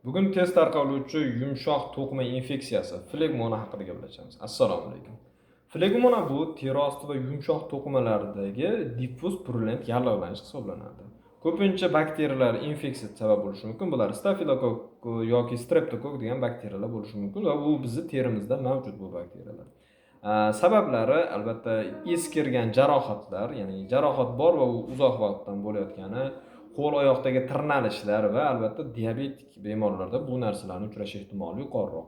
Bugun tez tarqaluvchi yumshoq to'qima infeksiyasi, flegmona haqida gaplashamiz. Assalomu alaykum. Flegmona bu teri osti va yumshoq to'qimalardagi diffuz purulent yallig'lanish hisoblanadi. Ko'pincha bakteriyalar infeksiya sabab bo'lishi mumkin. Bular stafilokokk yoki streptokokk degan bakteriyalar bo'lishi mumkin va bu bizni terimizda mavjud bu bakteriyalar. Sabablari albatta eskirgan jarohatlar, ya'ni jarohat bor va u uzoq vaqtdan bo'layotgani, qo'l oyoqdagi tirnalishlar va albatta diabetik bemorlarda bu narsalarni uchrash ehtimoli yuqoriroq.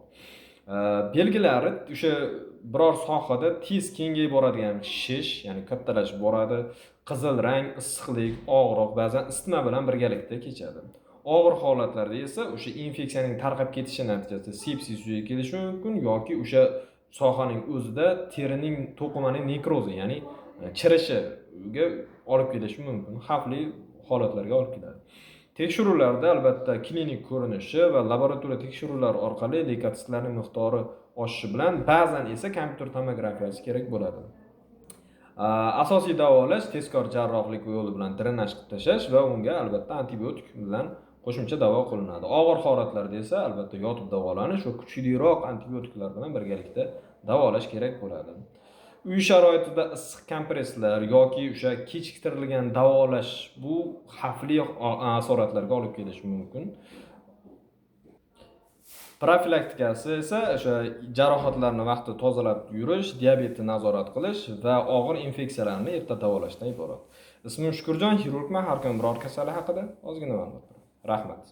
Belgilari o'sha biror sohada tez kengayib boradigan shish, ya'ni kattalashib boradi, qizil rang, issiqlik, og'riq, ba'zan isitma bilan birgalikda kechadi. Og'ir holatlarda esa o'sha infeksiyaning tarqab ketishi natijasida sepsis yuzaga kelishi mumkin yoki o'sha sohaning o'zida terining, to'qimaning nekrozi, ya'ni chirishiga olib kelishi mumkin, xavfli holatlarga olib keladi. Tekshiruvlarda albatta klinik ko'rinishi va laboratoriya tekshiruvlari orqali leykotsitlarning miqdori oshishi bilan, ba'zan esa kompyuter tomografiyasi kerak bo'ladi. Asosiy davolash tezkor jarrohlik yo'li bilan drenaj qilib tashlash va unga albatta antibiotik bilan qo'shimcha davo qilinadi. Og'ir holatlarda esa albatta yotib davolanish va kuchliroq antibiotiklar bilan birgalikda davolash kerak bo'ladi. Uy sharoitida issiq kompresslar yoki o'sha kechiktirilgan davolash bu xavfli asoratlarga olib kelishi mumkin. Profilaktikasi esa o'sha jarohatlarni vaqtida tozalab yurish, diabetni nazorat qilish va og'ir infeksiyalarni erta davolashdan iborat. Ismim Shukurjon, xirurgman. Har kun biror kasallik haqida ozgina ma'lumot beraman. Rahmat.